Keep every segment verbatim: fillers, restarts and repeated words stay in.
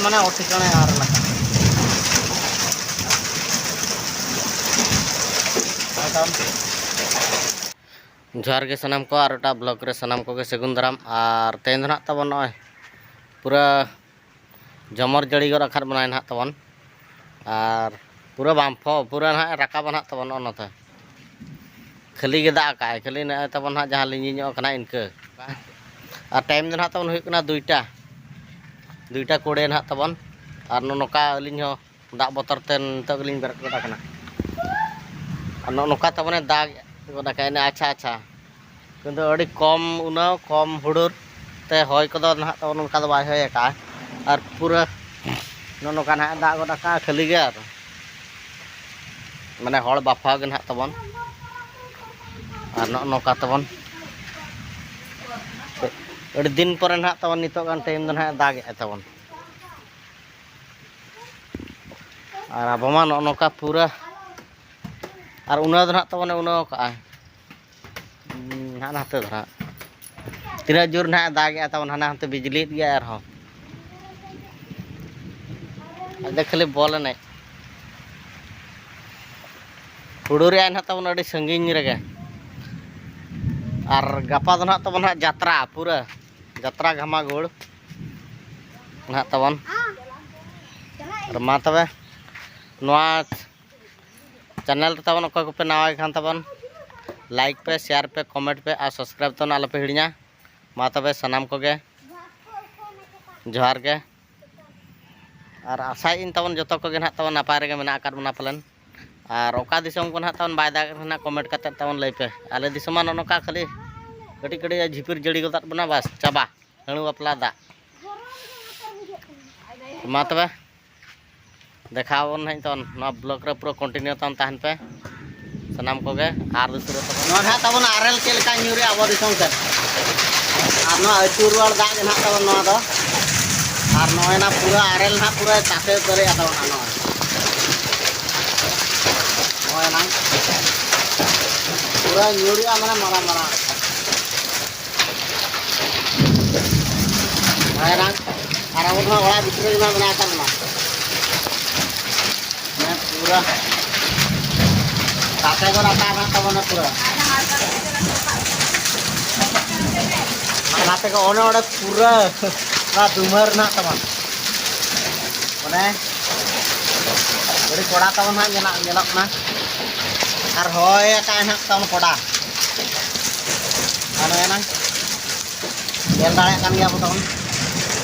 ᱢᱟᱱᱮ ᱚ ᱴᱷᱤᱠᱟᱹᱱᱟ ᱟᱨ ᱞᱮᱠᱟ᱾ ᱡᱚᱦᱟᱨ ᱜᱮ ᱥᱟᱱᱟᱢ ᱠᱚ, ᱟᱨ ᱮᱴᱟᱜ ᱵᱞᱚᱜ ᱨᱮ ᱥᱟᱱᱟᱢ ᱠᱚᱜᱮ ᱥᱟᱹᱜᱩᱱ ᱫᱟᱨᱟᱢ᱾ ᱟᱨ ᱛᱮᱦᱮᱧ ᱫᱚ ᱱᱟᱦᱟᱜ ᱛᱟᱵᱚᱱ ᱱᱚᱜᱼᱚᱭ ᱯᱩᱨᱟᱹ ᱡᱚᱢᱚᱨ ᱡᱟᱹᱲᱤ ᱜᱚᱫ ᱟᱠᱟᱫ ᱵᱚᱱᱟᱭ ᱱᱟᱦᱟᱜ ᱛᱟᱵᱚᱱ, ᱟᱨ ᱯᱩᱨᱟᱹ ᱵᱟᱢᱯᱷᱚ ᱯᱩᱨᱟᱹ ᱱᱟᱦᱟᱜ ᱨᱟᱠᱟᱵᱟ ᱱᱟᱦᱟᱜ ᱛᱟᱵᱚᱱ ᱱᱚᱜᱼᱚ ᱱᱚᱛᱮ᱾ ᱠᱷᱟᱹᱞᱤ ᱜᱮ ᱫᱟᱜ ᱟᱠᱟᱜᱼᱟᱭ, ᱠᱷᱟᱹᱞᱤ ᱱᱚᱜᱼᱚᱭ ᱛᱟᱵᱚᱱ ᱱᱟᱦᱟᱜ ᱡᱟᱦᱟᱸ ᱞᱤᱸᱡᱤ ᱧᱚᱜ ᱠᱟᱱᱟ ᱤᱱᱠᱟᱹ᱾ ᱟᱨ ᱴᱟᱭᱤᱢ ᱫᱚ ᱱᱟᱦᱟᱜ ᱛᱟᱵᱚᱱ ᱦᱩᱭᱩᱜ ᱠᱟᱱᱟ ᱫᱩᱭᱴᱟ, ᱫᱩᱭᱴᱟ ᱠᱩᱲᱤ ᱱᱟᱦᱟᱜ ᱛᱟᱵᱚᱱ᱾ ᱟᱨ ᱱᱚᱜᱼᱚ ᱱᱚᱝᱠᱟ ᱟᱹᱞᱤᱧ ᱦᱚᱸ ᱫᱟᱜ ᱵᱚᱛᱚᱨ ᱛᱮ ᱱᱤᱛᱚᱜ ᱜᱮᱞᱤᱧ ᱵᱮᱨᱮᱫ ᱜᱚᱫ ᱟᱠᱟᱱᱟ᱾ ᱟᱨ ᱱᱚᱜᱼᱚ ᱱᱚᱝᱠᱟ ᱛᱟᱵᱚᱱᱮ ᱫᱟᱜ ᱜᱚᱫ ᱟᱠᱟᱫ ᱮᱱᱮ᱾ ᱟᱪᱪᱷᱟ, ᱟᱪᱪᱷᱟ, ᱠᱤᱱᱛᱩ ᱟᱹᱰᱤ ᱠᱚᱢ ᱩᱱᱟᱹᱣ ᱠᱚᱢ ᱦᱩᱰᱩᱨ ᱛᱮ ᱦᱚᱭ ᱠᱚᱫᱚ ᱱᱟᱦᱟᱜ ᱛᱟᱵᱚᱱ ᱚᱱᱠᱟ ᱫᱚ ᱵᱟᱭ ᱦᱚᱭ ᱟᱠᱟᱫᱼᱟ᱾ ᱟᱨ ᱯᱩᱨᱟᱹ ᱱᱚᱜᱼᱚ ᱱᱚᱝᱠᱟ ᱱᱟᱦᱟᱜ ᱫᱟᱜ ᱜᱚᱫ ᱟᱠᱟᱫᱼᱟ ᱠᱷᱟᱹᱞᱤ ᱜᱮ, ᱟᱨ ᱢᱟᱱᱮ ᱦᱚᱲ ᱵᱟᱯᱷᱟᱣ ᱜᱮ ᱱᱟᱦᱟᱜ ᱛᱟᱵᱚᱱ᱾ ᱟᱨ ᱱᱚᱜᱼᱚ ᱱᱚᱝᱠᱟ ᱛᱟᱵᱚᱱ ᱟᱹᱰᱤ ᱫᱤᱱ ᱯᱚᱨᱮ ᱱᱟᱦᱟᱜ ᱛᱟᱵᱚᱱ ᱱᱤᱛᱚᱜ ᱜᱟᱱ ᱴᱟᱭᱤᱢ ᱫᱚ ᱱᱟᱦᱟᱜ ᱫᱟᱜ ᱮᱫᱼᱟ ᱛᱟᱵᱚᱱ᱾ ᱟᱨ ᱟᱵᱚ ᱢᱟ ᱱᱚᱜᱼᱚ ᱱᱚᱝᱠᱟ ᱯᱩᱨᱟᱹ, ᱟᱨ ᱩᱱᱟᱹ ᱫᱚ ᱱᱟᱦᱟᱜ ᱛᱟᱵᱚᱱᱮ ᱩᱱᱟᱹᱣ ᱠᱟᱜᱼᱟ᱾ ᱦᱩᱸ, ᱱᱟᱦᱟᱜ ᱱᱟᱛᱮ ᱫᱚ ᱱᱟᱦᱟᱜ ᱛᱤᱱᱟᱹᱜ ᱡᱳᱨ ᱱᱟᱦᱟᱜ ᱮ ᱫᱟᱜᱮᱜᱼᱟ ᱛᱟᱵᱚᱱ, ᱦᱟᱱᱟ ᱦᱟᱱᱛᱮ ᱵᱤᱡᱽᱞᱤᱭᱮᱫ ᱜᱮᱭᱟ ᱟᱨᱦᱚᱸ᱾ ᱟᱫᱚ ᱠᱷᱟᱹᱞᱤ ᱵᱚᱞ ᱮᱱᱮᱡ᱾ ᱦᱩᱰᱩᱨᱮᱜᱼᱟᱭ ᱱᱟᱦᱟᱜ ᱛᱟᱵᱚᱱ ᱟᱹᱰᱤ ᱥᱟᱺᱜᱤᱧ ᱨᱮᱜᱮ᱾ ᱟᱨ ᱜᱟᱯᱟ ᱫᱚ ᱱᱟᱦᱟᱜ ᱛᱟᱵᱚᱱ ᱱᱟᱦᱟᱜ ᱡᱟᱛᱨᱟ, ᱯᱩᱨᱟᱹ ᱡᱟᱛᱨᱟ ᱜᱷᱟᱢᱟᱜᱳᱲ ᱱᱟᱦᱟᱜ ᱛᱟᱵᱚᱱ᱾ ᱟᱨ ᱢᱟ ᱛᱚᱵᱮ, ᱱᱚᱣᱟ ᱪᱮᱱᱮᱞ ᱨᱮ ᱛᱟᱵᱚᱱ ᱚᱠᱚᱭ ᱠᱚᱯᱮ ᱱᱟᱣᱟ ᱜᱮ ᱠᱷᱟᱱ ᱛᱟᱵᱚᱱ, ᱞᱟᱭᱤᱠ ᱯᱮ, ᱥᱮᱭᱟᱨ ᱯᱮ, ᱠᱚᱢᱮᱱᱴ ᱯᱮ ᱟᱨ ᱥᱟᱵᱥᱠᱨᱟᱭᱤᱵᱽ ᱛᱟᱵᱚᱱ ᱟᱞᱚᱯᱮ ᱦᱤᱲᱤᱧᱟ᱾ ᱢᱟ ᱛᱚᱵᱮ ᱥᱟᱱᱟᱢ ᱠᱚᱜᱮ ᱡᱚᱦᱟᱨ ᱜᱮ᱾ ᱟᱨ ᱟᱥᱟᱭᱮᱫ ᱟᱹᱧ ᱛᱟᱵᱚᱱ ᱡᱚᱛᱚ ᱠᱚᱜᱮ ᱱᱟᱦᱟᱜ ᱛᱟᱵᱚᱱ ᱱᱟᱯᱟᱭ ᱨᱮᱜᱮ ᱢᱮᱱᱟᱜ ᱟᱠᱟᱫ ᱵᱚᱱᱟ ᱯᱟᱞᱮᱱ᱾ ᱟᱨ ᱚᱠᱟ ᱫᱤᱥᱚᱢ ᱠᱚ ᱱᱟᱦᱟᱜ ᱛᱟᱵᱚᱱ ᱵᱟᱭ ᱫᱟᱜ ᱨᱮᱦᱚᱸ ᱱᱟᱦᱟᱜ ᱠᱚᱢᱮᱱᱴ ᱠᱟᱛᱮᱫ ᱛᱟᱵᱚᱱ ᱞᱟᱹᱭ ᱯᱮ᱾ ᱟᱞᱮ ᱫᱤᱥᱚᱢ ᱢᱟ ᱱᱚᱜᱼᱚ ᱱᱚᱝᱠᱟ ᱠᱷᱟᱹᱞᱤ ᱠᱟᱹᱴᱤᱡ ᱠᱟᱹᱴᱤᱡ ᱮ ᱡᱷᱤᱯᱤᱨ ᱡᱟᱹᱲᱤ ᱜᱚᱫᱟᱜ ᱵᱚᱱᱟ, ᱵᱟᱥ ᱪᱟᱵᱟ᱾ ᱦᱟᱹᱬᱩ ᱵᱟᱯᱞᱟ ᱫᱟᱜ᱾ ᱢᱟ ᱛᱚᱵᱮ, ᱫᱮᱠᱷᱟᱣ ᱟᱵᱚᱱ ᱱᱟᱦᱟᱜ ᱱᱤᱛᱚᱜ ᱱᱚᱣᱟ ᱵᱞᱚᱜ ᱨᱮ ᱯᱩᱨᱟᱹ ᱠᱚᱱᱴᱤᱱᱤᱭᱩ ᱛᱟᱵᱚᱱ ᱛᱟᱦᱮᱱ ᱯᱮ ᱥᱟᱱᱟᱢ ᱠᱚᱜᱮ᱾ ᱟᱨ ᱫᱩᱥᱨᱟᱹ ᱛᱟᱵᱚᱱ ᱱᱚᱣᱟ ᱱᱟᱦᱟᱜ ᱛᱟᱵᱚᱱ ᱟᱨᱮᱞ ᱪᱮᱫ ᱞᱮᱠᱟ ᱧᱩᱨᱮᱜᱼᱟ ᱟᱵᱚ ᱫᱤᱥᱚᱢ ᱥᱮᱫ, ᱟᱨ ᱱᱚᱣᱟ ᱟᱹᱪᱩᱨ ᱨᱩᱣᱟᱹᱲ ᱫᱟᱜ ᱜᱮ ᱱᱟᱦᱟᱜ ᱛᱟᱵᱚᱱ ᱱᱚᱣᱟ ᱫᱚ᱾ ᱟᱨ ᱱᱚᱜᱼᱚᱭ ᱱᱟ ᱯᱩᱨᱟᱹ ᱟᱨᱮᱞ ᱱᱟᱦᱟᱜ ᱯᱩᱨᱟᱹ ᱛᱟᱥᱮ ᱩᱛᱟᱹᱨᱮᱜᱼᱟ ᱛᱟᱵᱚᱱ ᱱᱚᱜᱼᱚᱭ᱾ ᱱᱚᱜᱼᱚᱭ ᱱᱟ ᱯᱩᱨᱟᱹ ᱧᱩᱨᱮᱜᱼᱟ, ᱢᱟᱱᱮ ᱢᱟᱨᱟᱝ ᱢᱟᱨᱟᱝ᱾ ᱱᱚᱜᱼᱚᱭ ᱱᱟ ᱟᱵᱚ ᱫᱚ ᱚᱲᱟᱜ ᱵᱷᱤᱛᱨᱤ ᱨᱮ ᱢᱮᱱᱟᱜ ᱟᱠᱟᱫ ᱵᱚᱱᱟ᱾ ᱢᱟᱱᱮ ᱯᱩᱨᱟᱹ ᱛᱟᱛᱮ ᱠᱚ ᱨᱟᱠᱟᱵ ᱮᱱᱟ ᱛᱟᱵᱚᱱᱟ ᱯᱩᱨᱟᱹ᱾ ᱟᱨ ᱱᱟᱛᱮ ᱠᱚ ᱚᱱᱮ ᱚᱸᱰᱮ ᱯᱩᱨᱟᱹ ᱚᱱᱟ ᱫᱩᱢᱟᱹᱨ ᱨᱮᱱᱟᱜ ᱛᱟᱵᱚᱱ᱾ ᱚᱱᱮ ᱟᱹᱰᱤ ᱠᱚᱲᱟ ᱛᱟᱵᱚᱱ ᱦᱟᱸᱜ ᱧᱮᱞᱚᱜ, ᱧᱮᱞᱚᱜ ᱠᱟᱱᱟ᱾ ᱟᱨ ᱦᱚᱭ ᱟᱠᱟᱫ ᱦᱟᱸᱜ ᱛᱟᱵᱚᱱ ᱠᱚᱰᱟ᱾ ᱟᱨ ᱦᱚᱭ ᱮᱱᱟ᱾ ᱧᱮᱞ ᱫᱟᱲᱮᱭᱟᱜ ᱠᱟᱱ ᱜᱮᱭᱟ ᱵᱚ ᱛᱟᱵᱚᱱ᱾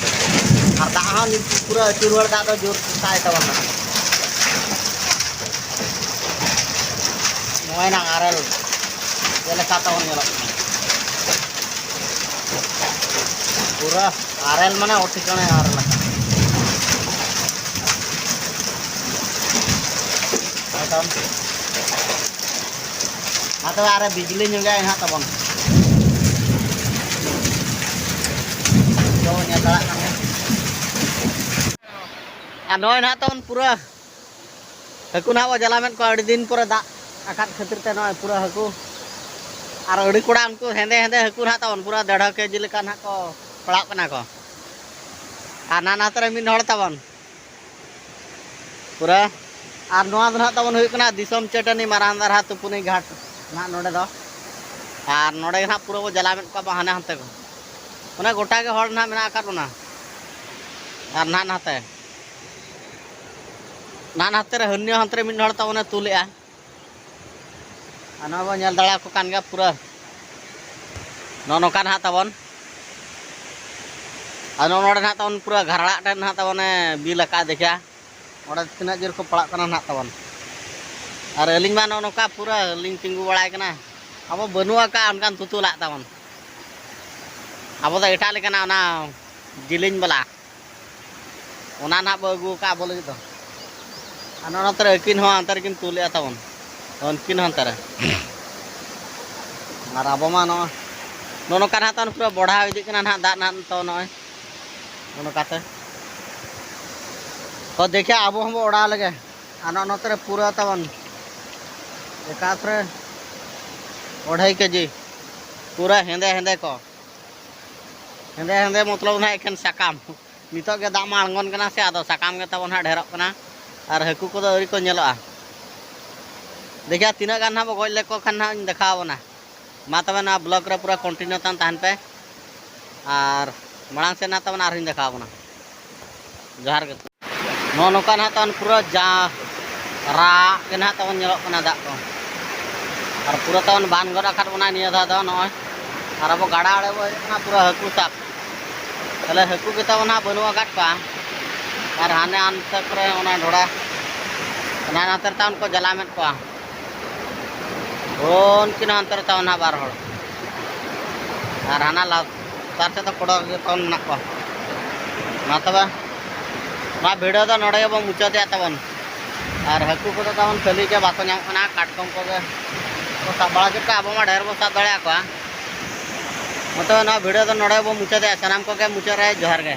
ᱟᱨ ᱫᱟᱜ ᱦᱚᱸ ᱱᱤᱛ ᱯᱩᱨᱟᱹ ᱟᱹᱪᱩᱨ ᱨᱩᱣᱟᱹᱲ ᱫᱟᱜ ᱫᱚ ᱡᱳᱨ ᱥᱟᱭ ᱛᱟᱵᱚᱱ ᱠᱟᱱᱟ᱾ ᱱᱚᱜᱼᱚᱭ ᱱᱟ ᱟᱨᱮᱞ ᱪᱮᱫ ᱞᱮᱠᱟ ᱛᱟᱵᱚᱱ ᱧᱮᱞᱚᱜ ᱠᱟᱱᱟ᱾ ᱯᱩᱨᱟᱹ ᱟᱨᱮᱞ ᱢᱟᱱᱮ ᱚ ᱴᱷᱤᱠᱟᱹᱱᱟ ᱟᱨᱮᱞ ᱟᱠᱟᱱᱟ᱾ ᱮᱠᱫᱚᱢ᱾ ᱢᱟ ᱛᱚᱵᱮ ᱟᱨᱮ ᱵᱤᱡᱽᱞᱤ ᱧᱚᱜᱟᱭ ᱦᱟᱸᱜ ᱛᱟᱵᱚᱱ᱾ ᱛᱚ ᱧᱮᱞ ᱫᱟᱲᱮᱭᱟᱜ ᱠᱟᱱ ᱜᱮᱭᱟ᱾ ᱟᱨ ᱱᱚᱜᱼᱚᱭ ᱱᱟᱦᱟᱜ ᱛᱟᱵᱚᱱ ᱯᱩᱨᱟᱹ ᱦᱟᱹᱠᱩ ᱱᱟᱦᱟᱜ ᱵᱚ ᱡᱟᱞᱟᱢᱮᱫ ᱠᱚᱣᱟ, ᱟᱹᱰᱤ ᱫᱤᱱ ᱯᱚᱨᱮ ᱫᱟᱜ ᱟᱠᱟᱫ ᱠᱷᱟᱹᱛᱤᱨ ᱛᱮ ᱱᱚᱜᱼᱚᱭ ᱯᱩᱨᱟᱹ ᱦᱟᱹᱠᱩ᱾ ᱟᱨ ᱟᱹᱰᱤ ᱠᱚᱲᱟ ᱩᱱᱠᱩ ᱦᱮᱸᱫᱮ ᱦᱮᱸᱫᱮ ᱦᱟᱹᱠᱩ ᱱᱟᱦᱟᱜ ᱛᱟᱵᱚᱱ, ᱯᱩᱨᱟᱹ ᱰᱮᱲᱦᱟᱹ ᱠᱮᱡᱤ ᱞᱮᱠᱟ ᱱᱟᱦᱟᱜ ᱠᱚ ᱯᱟᱲᱟᱜ ᱠᱟᱱᱟ ᱠᱚ᱾ ᱟᱨ ᱱᱟᱱᱟ ᱦᱟᱛᱮ ᱨᱮ ᱢᱤᱫ ᱦᱚᱲ ᱛᱟᱵᱚᱱ ᱯᱩᱨᱟᱹ᱾ ᱟᱨ ᱱᱚᱣᱟ ᱫᱚ ᱱᱟᱦᱟᱜ ᱛᱟᱵᱚᱱ ᱦᱩᱭᱩᱜ ᱠᱟᱱᱟ ᱫᱤᱥᱚᱢ ᱪᱟᱹᱴᱟᱹᱱᱤ ᱢᱟᱨᱟᱝ ᱫᱟᱨᱦᱟ ᱛᱩᱯᱩᱱᱤ ᱜᱷᱟᱴ ᱱᱟᱦᱟᱜ ᱱᱚᱰᱮ ᱫᱚ᱾ ᱟᱨ ᱱᱚᱰᱮ ᱜᱮ ᱱᱟᱦᱟᱜ ᱯᱩᱨᱟᱹ ᱵᱚ ᱡᱟᱞᱟᱢᱮᱫ ᱠᱚᱣᱟ ᱵᱚ ᱦᱟᱱᱮ ᱦᱟᱱᱛᱮ ᱠᱚ᱾ ᱚᱱᱮ ᱜᱚᱴᱟ ᱜᱮ ᱦᱚᱲ ᱱᱟᱦᱟᱜ ᱢᱮᱱᱟᱜ ᱟᱠᱟᱫ ᱵᱚᱱᱟ᱾ ᱟᱨ ᱱᱟᱦᱟᱜ ᱱᱟᱛᱮ, ᱱᱟᱦᱟᱜ ᱱᱟᱛᱮ ᱨᱮ ᱦᱟᱹᱱᱭᱟᱹ ᱦᱟᱱᱛᱮ ᱨᱮ ᱢᱤᱫ ᱦᱚᱲ ᱛᱟᱵᱚᱱᱮ ᱛᱩᱞᱮᱜᱼᱟ᱾ ᱟᱨ ᱱᱚᱜᱼᱚᱭ ᱵᱚᱱ ᱧᱮᱞ ᱫᱟᱲᱮᱭᱟᱠᱚ ᱠᱟᱱ ᱜᱮᱭᱟ ᱯᱩᱨᱟᱹ᱾ ᱱᱚᱜᱼᱚ ᱱᱚᱝᱠᱟ ᱱᱟᱦᱟᱜ ᱛᱟᱵᱚᱱ᱾ ᱟᱨ ᱱᱚᱜᱼᱚ ᱱᱚᱰᱮ ᱱᱟᱦᱟᱜ ᱛᱟᱵᱚᱱ ᱯᱩᱨᱟᱹ ᱜᱷᱟᱨᱲᱟᱜ ᱴᱷᱮᱱ ᱱᱟᱦᱟᱜ ᱛᱟᱵᱚᱱᱮ ᱵᱤᱞ ᱟᱠᱟᱫ, ᱫᱮᱠᱷᱟ᱾ ᱚᱸᱰᱮ ᱛᱤᱱᱟᱹᱜ ᱡᱳᱨ ᱠᱚ ᱯᱟᱲᱟᱜ ᱠᱟᱱᱟ ᱱᱟᱦᱟᱜ ᱛᱟᱵᱚᱱ᱾ ᱟᱨ ᱟᱹᱞᱤᱧ ᱢᱟ ᱱᱚᱜᱼᱚ ᱱᱚᱝᱠᱟ ᱯᱩᱨᱟᱹ ᱞᱤᱧ ᱛᱤᱸᱜᱩ ᱵᱟᱲᱟᱭ ᱠᱟᱱᱟ᱾ ᱟᱵᱚ ᱵᱟᱹᱱᱩᱜ ᱟᱠᱟᱫ ᱚᱱᱠᱟᱱ ᱛᱩᱛᱩᱞᱟᱜ ᱛᱟᱵᱚᱱ᱾ ᱟᱵᱚ ᱫᱚ ᱮᱴᱟᱜ ᱞᱮᱠᱟᱱᱟᱜ ᱚᱱᱟ ᱡᱤᱞᱤᱧ ᱵᱟᱞᱟ᱾ ᱚᱱᱟ ᱱᱟᱦᱟᱜ ᱵᱚ ᱟᱹᱜᱩ ᱟᱠᱟᱫ ᱟᱵᱚ ᱞᱟᱹᱜᱤᱫ ᱫᱚ᱾ ᱟᱨ ᱱᱚᱜᱼᱚ ᱱᱚᱛᱮ ᱨᱮ ᱟᱹᱠᱤᱱ ᱦᱚᱸ ᱦᱟᱱᱛᱮ ᱨᱮᱠᱤᱱ ᱛᱩᱞᱮᱫᱼᱟ ᱛᱟᱵᱚᱱ᱾ ᱩᱱᱠᱤᱱ ᱦᱚᱸ ᱦᱟᱱᱛᱮ ᱨᱮ᱾ ᱟᱨ ᱟᱵᱚ ᱢᱟ ᱱᱚᱜᱼᱚᱭ ᱱᱚᱜᱼᱚ ᱱᱚᱝᱠᱟ ᱱᱟᱦᱟᱜ ᱛᱟᱵᱚᱱ ᱯᱩᱨᱟᱹ ᱵᱚᱲᱦᱟᱣ ᱤᱫᱤᱜ ᱠᱟᱱᱟ ᱱᱟᱦᱟᱜ ᱫᱟᱜ ᱱᱟᱦᱟᱜ ᱱᱤᱛᱚᱜ ᱱᱚᱜᱼᱚᱭ᱾ ᱱᱚᱜᱼᱚ ᱱᱚᱝᱠᱟᱛᱮ᱾ ᱛᱚ ᱫᱮᱠᱷᱮ ᱟᱵᱚ ᱦᱚᱸᱵᱚ ᱚᱲᱟᱣ ᱞᱮᱜᱮ᱾ ᱟᱨ ᱱᱚᱜᱼᱚ ᱱᱚᱛᱮ ᱨᱮ ᱯᱩᱨᱟᱹ ᱛᱟᱵᱚᱱ ᱮᱠᱟᱛᱨᱮ ᱚᱲᱟᱭ ᱠᱮᱡᱤ᱾ ᱯᱩᱨᱟᱹ ᱦᱮᱸᱫᱮ ᱦᱮᱸᱫᱮ ᱠᱚ᱾ ᱦᱮᱸᱫᱮ ᱦᱮᱸᱫᱮ ᱢᱚᱛᱞᱚᱵ ᱱᱟᱦᱟᱜ ᱮᱠᱷᱮᱱ ᱥᱟᱠᱟᱢ᱾ ᱱᱤᱛᱚᱜ ᱜᱮ ᱫᱟᱜ ᱢᱟ ᱟᱬᱜᱚᱱ ᱠᱟᱱᱟ ᱥᱮ, ᱟᱫᱚ ᱥᱟᱠᱟᱢ ᱜᱮ ᱛᱟᱵᱚᱱ ᱦᱟᱸᱜ ᱰᱷᱮᱨᱚᱜ ᱠᱟᱱᱟ ᱟᱨ ᱦᱟᱹᱠᱩ ᱠᱚᱫᱚ ᱟᱹᱣᱨᱤ ᱠᱚ ᱧᱮᱞᱚᱜᱼᱟ᱾ ᱫᱮᱠᱷᱟ ᱛᱤᱱᱟᱹᱜ ᱜᱟᱱ ᱦᱟᱸᱜ ᱵᱚ ᱜᱚᱡ ᱞᱮᱠᱚ ᱠᱷᱟᱱ ᱦᱟᱸᱜ ᱤᱧ ᱫᱮᱠᱷᱟᱣ ᱟᱵᱚᱱᱟ᱾ ᱢᱟ ᱛᱚᱵᱮ ᱱᱚᱣᱟ ᱵᱞᱚᱜ ᱨᱮ ᱯᱩᱨᱟᱹ ᱠᱚᱱᱴᱤᱱᱤᱭᱩ ᱛᱟᱦᱮᱱ ᱛᱟᱦᱮᱱ ᱯᱮ, ᱟᱨ ᱢᱟᱲᱟᱝ ᱥᱮᱫ ᱱᱟᱦᱟᱜ ᱛᱟᱵᱚᱱ ᱟᱨᱦᱚᱸᱧ ᱫᱮᱠᱷᱟᱣ ᱟᱵᱚᱱᱟ᱾ ᱡᱚᱦᱟᱨ ᱜᱮ᱾ ᱱᱚᱜᱼᱚ ᱱᱚᱝᱠᱟ ᱱᱟᱦᱟᱜ ᱛᱟᱵᱚᱱ ᱯᱩᱨᱟᱹ ᱡᱟ ᱨᱟᱜ ᱜᱮ ᱱᱟᱦᱟᱜ ᱛᱟᱵᱚᱱ ᱧᱮᱞᱚᱜ ᱠᱟᱱᱟ ᱫᱟᱜ ᱠᱚ, ᱟᱨ ᱯᱩᱨᱟᱹ ᱛᱟᱵᱚᱱ ᱵᱟᱱ ᱜᱚᱫ ᱟᱠᱟᱫ ᱵᱚᱱᱟ ᱱᱤᱭᱟᱹ ᱫᱷᱟᱣ ᱫᱚ ᱱᱚᱜᱼᱚᱭ᱾ ᱟᱨ ᱟᱵᱚ ᱜᱟᱰᱟ ᱟᱲᱮ ᱵᱚ ᱦᱮᱡ ᱟᱠᱟᱱᱟ ᱯᱩᱨᱟᱹ ᱦᱟᱹᱠᱩ ᱥᱟᱵ᱾ ᱛᱟᱦᱞᱮ ᱦᱟᱹᱠᱩ ᱜᱮ ᱛᱟᱵᱚᱱ ᱦᱟᱸᱜ ᱵᱟᱹᱱᱩᱜ ᱟᱠᱟᱫ ᱠᱚᱣᱟ᱾ ᱟᱨ ᱦᱟᱱᱮ ᱦᱟᱱᱛᱮ ᱠᱚᱨᱮ ᱚᱱᱟ ᱰᱷᱚᱲᱟ, ᱚᱱᱟ ᱦᱟᱱᱛᱮ ᱨᱮ ᱛᱟᱵᱚᱱ ᱠᱚ ᱡᱟᱞᱟᱢᱮᱫ ᱠᱚᱣᱟ᱾ ᱩᱱᱠᱤᱱ ᱦᱟᱱᱛᱮ ᱨᱮ ᱛᱟᱵᱚᱱ ᱦᱟᱸᱜ ᱵᱟᱨ ᱦᱚᱲ᱾ ᱟᱨ ᱦᱟᱱᱟ ᱞᱟᱛᱟᱨ ᱥᱮᱫ ᱫᱚ ᱠᱚᱲᱟ ᱜᱮ ᱛᱟᱵᱚᱱ ᱢᱮᱱᱟᱜ ᱠᱚᱣᱟ᱾ ᱢᱟ ᱛᱚᱵᱮ, ᱱᱚᱣᱟ ᱵᱷᱤᱰᱤᱭᱳ ᱫᱚ ᱱᱚᱰᱮ ᱜᱮᱵᱚᱱ ᱢᱩᱪᱟᱹᱫᱮᱜᱼᱟ ᱛᱟᱵᱚᱱ᱾ ᱟᱨ ᱦᱟᱹᱠᱩ ᱠᱚᱫᱚ ᱛᱟᱵᱚᱱ ᱠᱷᱟᱹᱞᱤ ᱜᱮ ᱵᱟᱠᱚ ᱧᱟᱢᱚᱜ ᱠᱟᱱᱟ, ᱠᱟᱴᱠᱚᱢ ᱠᱚᱜᱮ ᱠᱚ ᱥᱟᱵ ᱵᱟᱲᱟ ᱠᱮᱫ ᱠᱚᱣᱟ, ᱟᱵᱚ ᱢᱟ ᱰᱷᱮᱨ ᱵᱚᱱ ᱥᱟᱵ ᱫᱟᱲᱮᱭᱟᱜ ᱠᱚᱣᱟ᱾ ᱢᱟ ᱛᱚᱵᱮ, ᱱᱚᱣᱟ ᱵᱷᱤᱰᱤᱭᱳ ᱫᱚ ᱱᱚᱰᱮ ᱜᱮᱵᱚᱱ ᱢᱩᱪᱟᱹᱫᱮᱜᱼᱟ᱾ ᱥᱟᱱᱟᱢ ᱠᱚᱜᱮ ᱢᱩᱪᱟᱹᱫ ᱨᱮ ᱡᱚᱦᱟᱨ ᱜᱮ᱾